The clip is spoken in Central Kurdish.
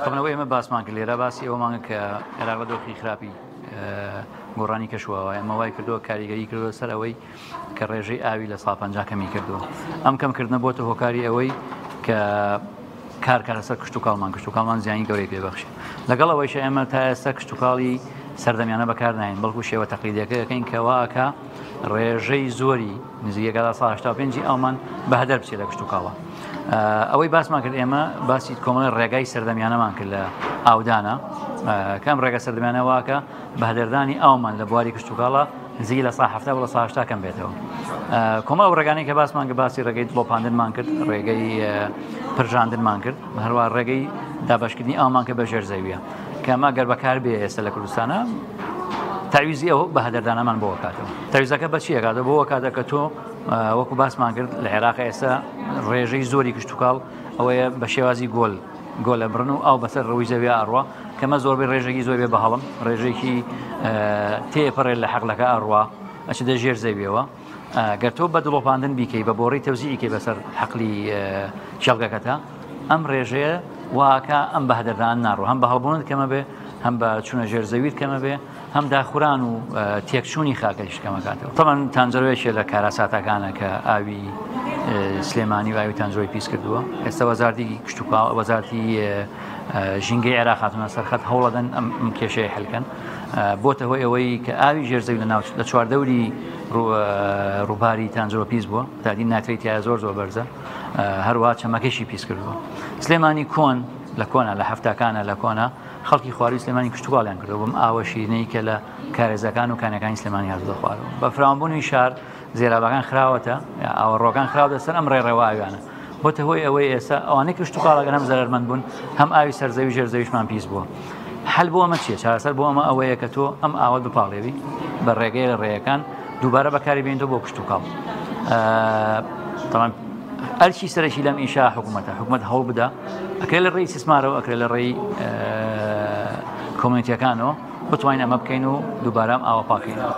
طبعا ئەوەی ئێمە باسمان کرد لێرە باسی ئەوەمان کە عێراق لە دۆخی خراپی گۆڕانی کەشوهەوای ئەمە وای کردووە کاریگەری کردووە سەر ئەوەی کە ڕێژەی ئاوی 50% کەمی کردووە. ئەم کەمکردنە بۆتە هۆکاری ئەوەی کە کار کارە سەر کشتتوکاڵمان، کشتتوکاڵمان زیانی گەورەی پێبەخشی. لەگەڵ ئەوەیش ئێمە تا ئێستا کشتتوکاڵی سەردەمیانە بەکار ناین، بەڵکو شێوە تەقلیدیەکە یەکەین کەواکە ڕێژەی زۆری نزیکەکە 85 ئەومان بە هەدەر بچێت لە کشتتوکاڵە. ئەوەی باسمان کرد ئێمە باسی کۆمەڵی ڕێگای سەردەمیانەمان کرد لە ئاودانە کەم ڕێگە سەردەمیانە واکە بەهدەردانی ئاومان لە بواری کشتتوکاڵە نزیکی 70% بۆ 80% کەم بێتەوە. کۆمەڵ ئەو ڕێگانەی کە باسمان کە باسی ڕێگەی دڵۆپاندنمان کرد، ڕێگەی پرژاندنمان کرد، هەروە ڕێگەی دابەشکردنی ئاومان کە بە ژێر زەویە کە ئەمە گەر بەکار بێ ئێستا لە کوردستانە تەعویزی ئەو بەهدەردانەمان بۆ کاتەوە. تەعویزەکە بە چی ئەکاتەوە؟ بۆ کاتە کە تۆ وەکو باسمان کرد لە عێراق ئێستا ڕێژەی زۆری کشتتوکاڵ ئەوەیە بە شێوازی گۆل گۆلە بڕن و ئاو بەسەر ڕووی زەویا ئەڕوا کەمە زۆربەی ڕێژێکی زۆر بێ بە هەڵم ڕێژێکی تێپەڕێت لە حەقلەکە ئەڕوا ئەچێتە ژێر زەویەوە. گەر تۆ بە دڵۆپاندن بیکەی بە بۆڕی تەوزیعیکەی بەسەر حەقلی کێڵگەکەتە ئەم ڕێژەیە واکە ئەم بەهدەردان ناڕۆ، هەم بە هەڵبوونت کەمە بێ، هەم بە چوونە ژێر زەویت کەمە بێ، هەم داخوران و تێکچوونی خاکەش کەمەکاتەوە. طبعا تانجەرۆیەکێ لە کاراساتەکانە کە ئاوی سلێمانی و ئاوی تانجەرۆی پیس کردووە. ئێستا وەزارتی کشتوکاڵ، وەزارتی ژینگەی عێراق هاتوونە سەرخەت، هەوڵەدەن ئەم کێشەیە حلکەن. بۆتە هۆی ئەوەی کە ئاوی ژێرزەوی لە ناوچ لە چواردەوری ڕووباری تانجەرۆ پیس بووە، تادی ناتریتیایە زۆر زۆر بەرزە، هەروە چەمەکەشی پیس کردووە. سلێمانی کۆن لە کۆنا لە هەفتاکانە لە کۆنا خەڵکی خواروی سلێمانی کشتتوکاڵیان کردو بەم ئاوە شیرینەی کە لە کارێزەکان و کانەکانی سلێمانی هاتووە خوارەوە. بە فراوانبوونی شار زێرابەکان خراوەتە، ئاوەڕۆکان خراوەتە سەر ئەم ڕێڕەوە ئاویانە، بۆتە هۆی ئەوەی ئێستا ئەوانەی کشتتوکاڵەکەن هەم زەرەرمەند بوون، هەم ئاوی سەرزەوی ژێر زەویشمان پیس بووە. حل بۆ ئەمە چییە؟ چارەسەر بۆ ئەمە ئەوەیە کە تۆ ئەم ئاوەت بپاڵێوی بە ڕێگەی لە ڕێیەکان دووبارە بەکاری بێنیتەوە بۆ کشتتوکاڵ. تەمان ئەرکی سەرەکی لەم ئیشا حکوومەتە، حکوومەت هەوڵ بدە ئەکرێ لە ڕێی سیسمارەوە، ئەکرێ لە ڕێی کۆمیونیتیەکانەوە بتوانین ئەمە بکەین و دووبارە ئەم ئاوە پاکەینەوە.